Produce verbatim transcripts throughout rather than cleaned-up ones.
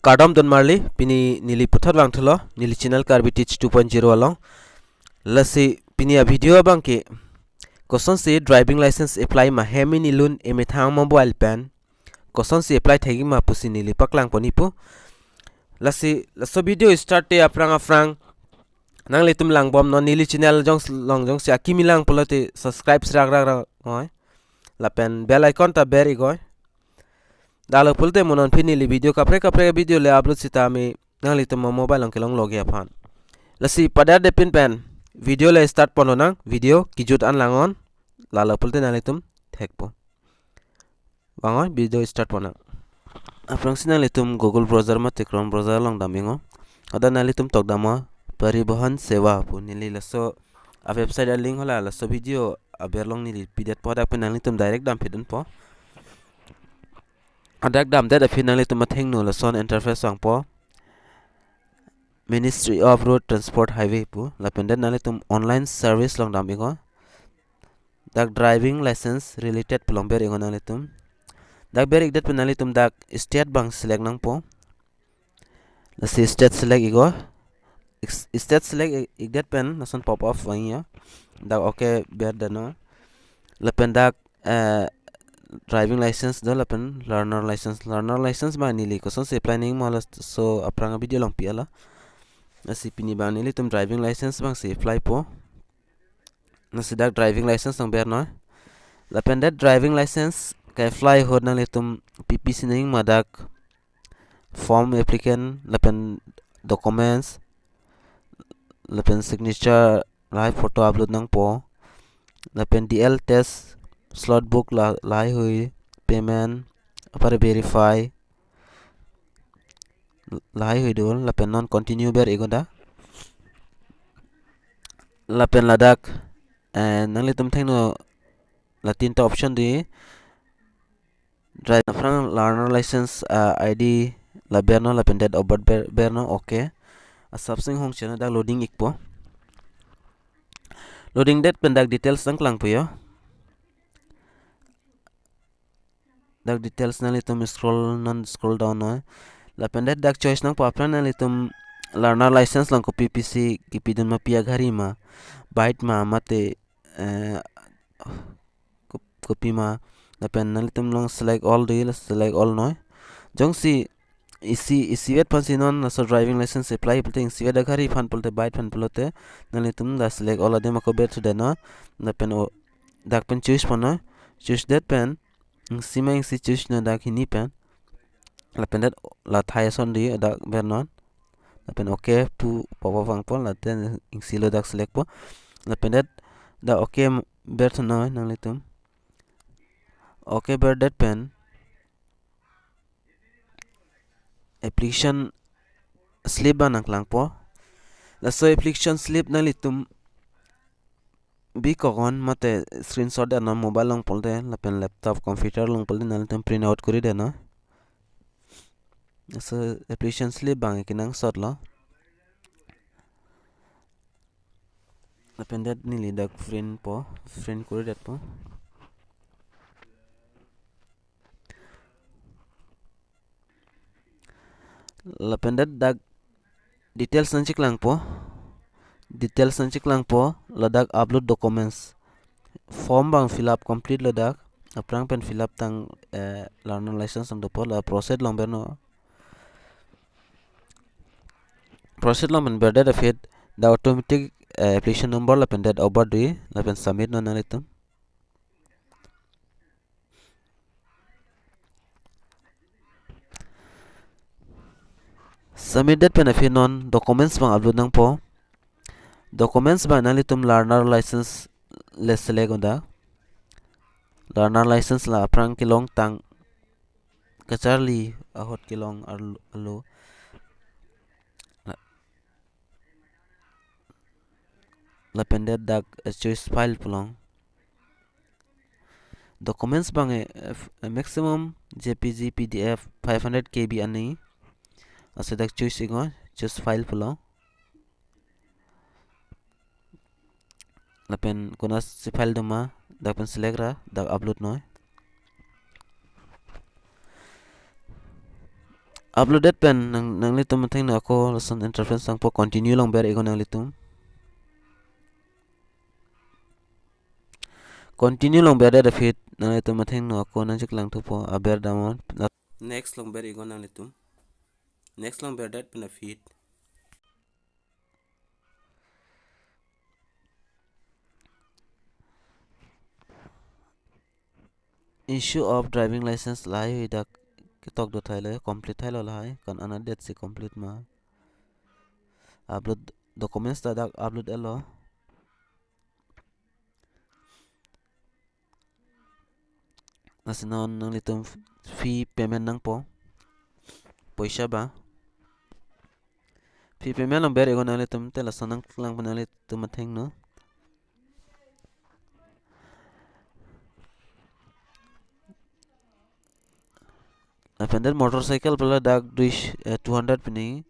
Kardom don marli, pini neli puthot vangthulo, neli channel Karbi Teach two point zero along. Lasi pini a video abangke, kosonsi driving license apply ma hem inilun emethang mobile pen kosonsi apply thekji ma pusi neli paklangpon-ikpo. Lasi laso video start te aphrang aphrang nanglitum langbomnon, neli channel jong long jongsi akimi lang pulote subscribe srak rak rak oi. Lapen bell icon ta ber-ik oi. Dalo pulote mo non pini neli video kaprek kaprek video le upload sitame nanglitum mo mobile along kelong logji aphan. Lasi padar depin pen video le start pon lonang, video kejut an langnon. Lalo pulote nanglitum thekpo. Vang oi, video start pon nang. Aphrangsi nanglitum Google browser mate Chrome browser along dam-iknon. Hadak nanglitum tok damnon Parivahan Seva pu, neli laso a website a link hala laso video aber along neli pidetpo, hadak pen nanglitum direct damphit dunpo. Hadak damdet aphi nanglitum athengno lason interface vangpo. Ministry of Road Transport Highway pu, lapen det nanglitum online service along dam-iknon. Dak driving license related pu along ber-iknon nanglitum. Dak ber-ikdet pen nanglitum dak state abang select nangpo. Lasi state select-iknon. Is-, state select-ik-, ikdet pen lason pop up vangji. Dak okay berdetnon. Lapen dak, eh, driving license do lapen learner license. Learner license abang neli kosonsi apply nangji ma laso aphrang video along pi-iklo. Lasi pini abang nelitum driving license abangsi applypo. Lasi dak driving license along bernon. Lapen det driving license ke-apply ahut nanglitum pi pisi nangji ma dak form applicant lapen documents lapen signature lahai photo upload nangpo. Lapen D L test slot book la, lahai hui, payment apar verify lahai hui do, lapen non continue ber-iknon dak. Lapen ladak, eh, nanglitum thengno la tinta option do. Drive aphrang learner license, ah, I D la bernon lapen date of birth ber, bernon, okay. Asap sing hong chena dak loading-ikpo. Loading det pen dak details nangklangpo yo. Dak details nanglitum scroll non, scroll down noi. Lapen det dak choice nangpo aphrang nanglitum learner license along kopi pisi kipidun ma, pi agari ma, bike ma mate, eh, kop-, kopi ma. Lapen nanglitum along select all do, la select all noi. Jongsi isi, isivet aphansi non laso driving license apply pulote, isivet agari aphan pulote, bike aphan pulote, nanglitum la select all adim ako berthu detnon. Lapen o dak pen choice ponnoi. Choice det pen isi ma isi choice non dak hini pen. Lapen det la thai ason do dak bernon. Lapen okay pu pop up vangpo, lapen isi lo dak selectpo. Lapen det dak okay berthunoi nanglitum. Okay berdet pen application slip abang nangklangpo. Laso application slip nanglitum bikoknon mate screenshot detnon, mobile along pulote lapen laptop, computer along pulote nanglitum print out kori detnon. Laso application slip abang kenangsot lo. Lapen det neli dak printpo, print kori detpo. Lapen det dak details nangcheklangpo. Details nangcheklangpo, ladak upload documents. Form abang fill up complete lo dak. Aphrang pen fill up tang, eh, learner license along dopo, la proceed along bernon. Proceed along pen berdet aphi dak automatic, eh, application number lapen date of birth do, lapen submit non nanglitum. Submit det pen aphi non documents abang upload nangpo. Documents abang nanglitum learner license le select-iknon dak. Learner license la aphrang kelong tang kacharli ahut kelong arlo, arlo. La-, lapen det dak, eh, choose file pu along. Documents abang, eh, f-, eh, maximum J P G, P D F five hundred K B an nangji. Lasi dak choose-iknon, choose file pu along. Lapen konatsi file doma, dak pen select ra, dak upload noi. Upload det pen nang, nanglitum athengno ako lason interface nangpo. Continue along ber iknon nanglitum. Continue along berdet aphi nanglitum athengno ako nangcheklang thupo, aber damnon. Next along ber iknon nanglitum. Next along berdet pen aphi issue of driving license lahai dak ketok do thailo, complete thailo lahai, ko-an anat det si complete ma. Upload documents ta dak upload etlo. Lasi non nanglitum fee payment nangpo. Poisa ba. Fee payment along ber iknon nanglitum, te lason nangklangpo nanglitum athengno. Lapen det motorcycle pulo dak dui, eh, two hundred pini.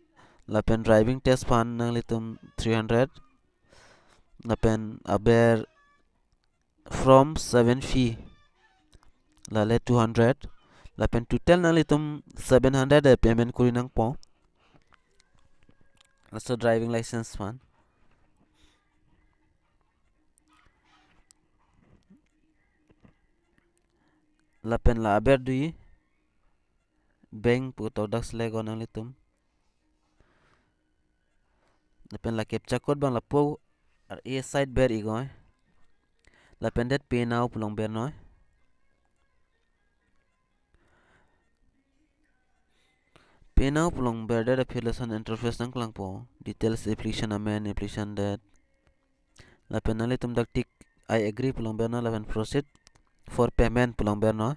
Lapen driving test aphan nanglitum three hundred. Lapen aber form seven fee, lale two hundred. Lapen total nanglitum seven hundred eh payment kuri nangpo. Laso driving license aphan. Lapen la aber dui, bank pu ketok dak select iknon nanglitum. Lapen la captcha code abang lapu ar-e side ber iknon. Lapen det pay now pu along bernon. Pay now pu along berdet aphi lason interface nangklangpo. Details, application amend, application date. Lapen nanglitum dak tick I agree pu along bernon, lapen proceed for payment pu along bernon.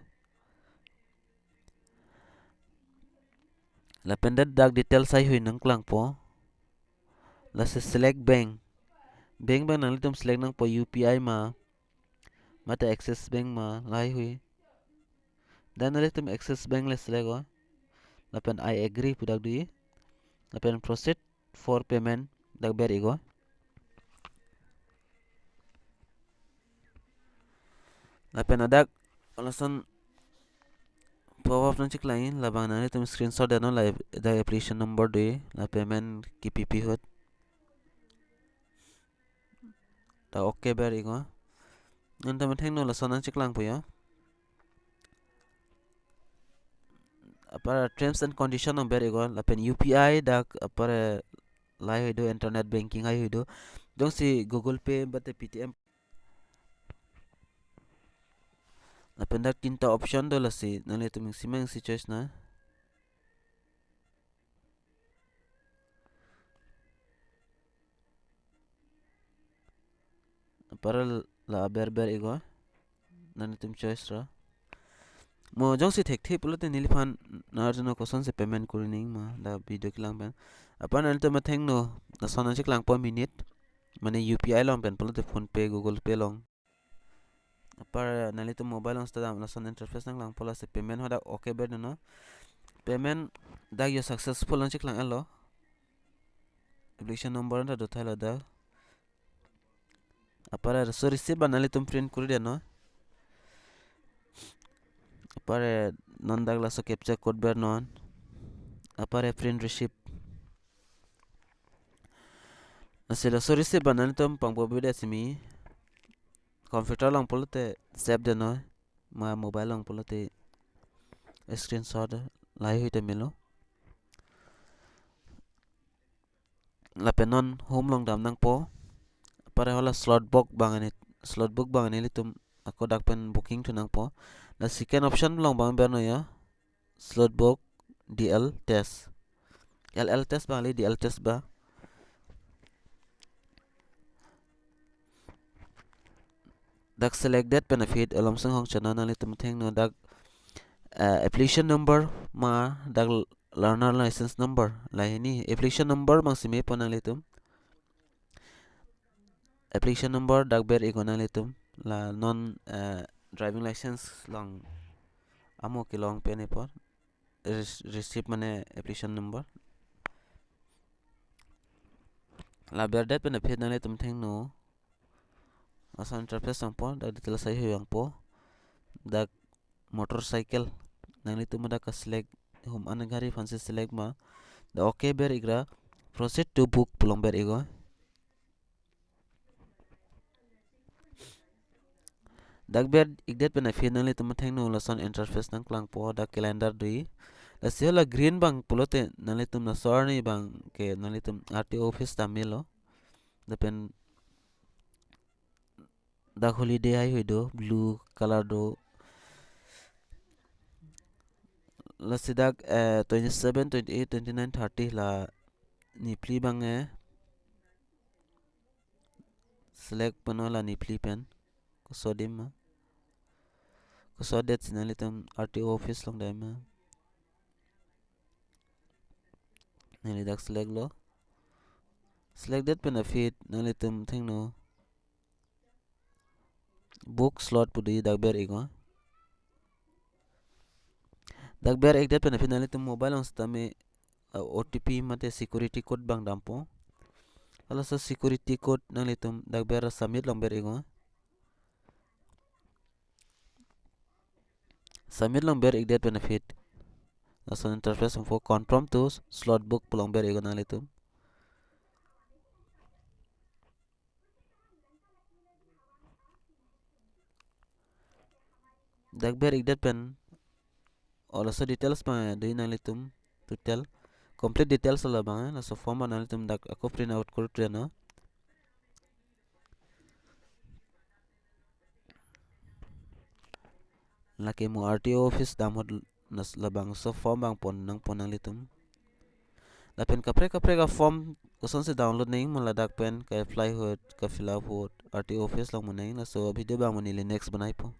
Lapen det dak details haihui nangklangpo. Lasi select bank. Bank abang nanglitum select nangpo, U P I ma, mate Axis Bank ma, lahaihui. Dan nanglitum Axis Bank le select iknon. Lapen I agree pu dak dui. Lapen proceed for payment dak ber iknon. Lapen adak lason pop up nangcheklang, labang nanglitum screenshot detnon, la dak application number dui, la payment kipipi ahut. Ta okay ber iknon. Nanglitum athengno lason nangcheklangpo ya. Apar terms and condition along ber iknon, lapen U P I dak apar lahaihui do, internet banking haihui do. Jongsi Google Pay mate Paytm. Lapen dak tinta option do, lasi nanglitum isi ma isi choice non. Apar la aber ber iknon, nanglitum choice ra. Mo jongsi thekthe pulote neliphan nangarjunon kosonsi payment kuri nangji ma, la video kelang pen. Apar nanglitum athengno lason nangcheklangpo minute, mane U P I along pen pulote PhonePe, Google Pay along. Apar nanglitum mobile along seta dam, lason interface nangklangpo, lasi payment ahut dak okay ber dunnon. Payment dak yo successful nangcheklang etlo. Application number ta do thailo dak. Apar laso receipt abang nanglitum print kuri detnon. Apar non dak laso captcha code bernon. Apar print receipt. Lasi laso receipt abang nanglitum pangbo bida simi computer along pulote save detnon, ma mobile along pulote screenshot lahaihui ta melo. Lapen non home along dam nangpo. Apar hala slot book abang ani, slot book abang ani nelitum ako dak pen booking thu nangpo. La second option along abang bernon ya, slot book D L test. L L test abang kali, D L test abang. Dak select det pen aphi alom sing hong chana nanglitum thengnon dak, eh, application number ma dak learner license number, lahai hini application number abang si mepo nanglitum. Application number dak ber iknon nanglitum. La non, eh, driving license along amo kelong pen apor rec-, receipt mane application number. La berdet pen aphi nanglitum thengnon. Lason interface nangpo, dak details lahaihui nangpo. Dak motorcycle nanglitum dak ka-select hum an gari aphansi select ma. Dak okay ber ikra, proceed to book pu longber iknon. Dak ber ikdet pen aphi nanglitum athengno lason interface nangklangpo, dak calendar do-i. Lasi hala green abang pulote nanglitum laso arni abang ke nanglitum R T O office dam melo. Lapen dak holiday haihui do, blue color do. Lasi dak, eh, twenty-seven, twenty-eight, twenty-nine, thirty la niphli abang, eh, select ponnon la niphli pen. Koso adim ma? Koso date si nanglitum R T O office along dam ma? Neli dak select lo. Select det pen aphi nanglitum athengno book slot pu do-i, dak ber iknon. Dak ber ikdet pen aphi nanglitum mobile along sitame, uh, O T P mate security code abang dampo. Halaso security code nanglitum dak ber submit longber iknon. Submit longber ikdet pen aphi lason interface nangpo, confirm to slot book pu longber iknon nanglitum. Dak ber ikdet pen, o, laso details abang do-i nanglitum, total complete details labang, eh, laso form abang nanglitum dak ako print out kori tren non. Lake mo R T O office dam ahut las labangso form abang pon nangpo nanglitum. Lapen kaprek kaprek aform kosonsi download nangji ma ladak pen ka-apply ahut, ka-fill up ahut, R T O office along mo nangji, laso video abang mo neli next banaipo.